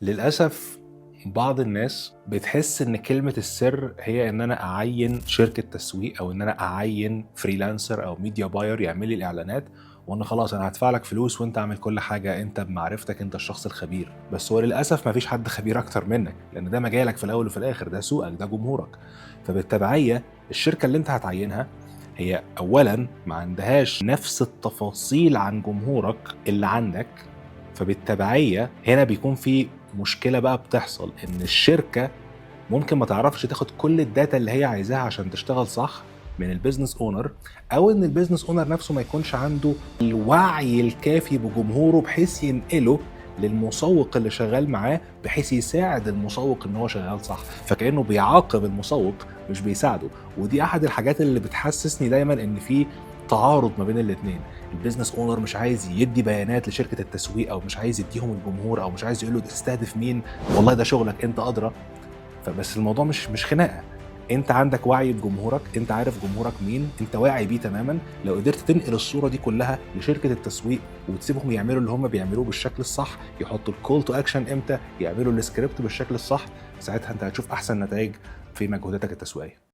للأسف بعض الناس بتحس إن كلمة السر هي إن أنا أعيّن شركة تسويق أو إن أنا أعيّن freelancer أو media buyer يعمل لي الإعلانات، وإن خلاص أنا هادفع لك فلوس وأنت اعمل كل حاجة، أنت بمعرفتك أنت الشخص الخبير. بس هو للأسف ما فيش حد خبير أكتر منك، لأن ده مجالك في الأول وفي الآخر، ده سوقك، ده جمهورك. فبالتبعية الشركة اللي أنت هتعينها هي أولًا ما عندهاش نفس التفاصيل عن جمهورك اللي عندك، فبالتبعية هنا بيكون في مشكلة بقى بتحصل، إن الشركة ممكن ما تعرفش تاخد كل ال data اللي هي عايزاها عشان تشتغل صح من ال business owner، او ان ال business owner نفسه ما يكونش عنده الوعي الكافي بجمهوره بحيث ينقله للمسوق اللي شغال معاه، بحيث يساعد المسوق ان هو شغال صح، فكانه بيعاقب المسوق مش بيساعده. ودي احد الحاجات اللي بتحسسني دايما ان في تعارض ما بين الاثنين. ال business owner مش عايز يدي بيانات لشركة التسويق، او مش عايز يديهم الجمهور، او مش عايز يقول له تستهدف مين، والله ده شغلك انت ادرى. فبس الموضوع مش خناقه، انت عندك وعي بجمهورك، انت عارف جمهورك مين، انت واعي بيه تماما. لو قدرت تنقل الصورة دي كلها لشركة التسويق وتسيبهم يعملوا اللي هم بيعملوه بالشكل الصح، يحطوا ال call to action امتى، يعملوا السكريبت بالشكل الصح، ساعتها انت هتشوف احسن نتائج في مجهوداتك التسويقية.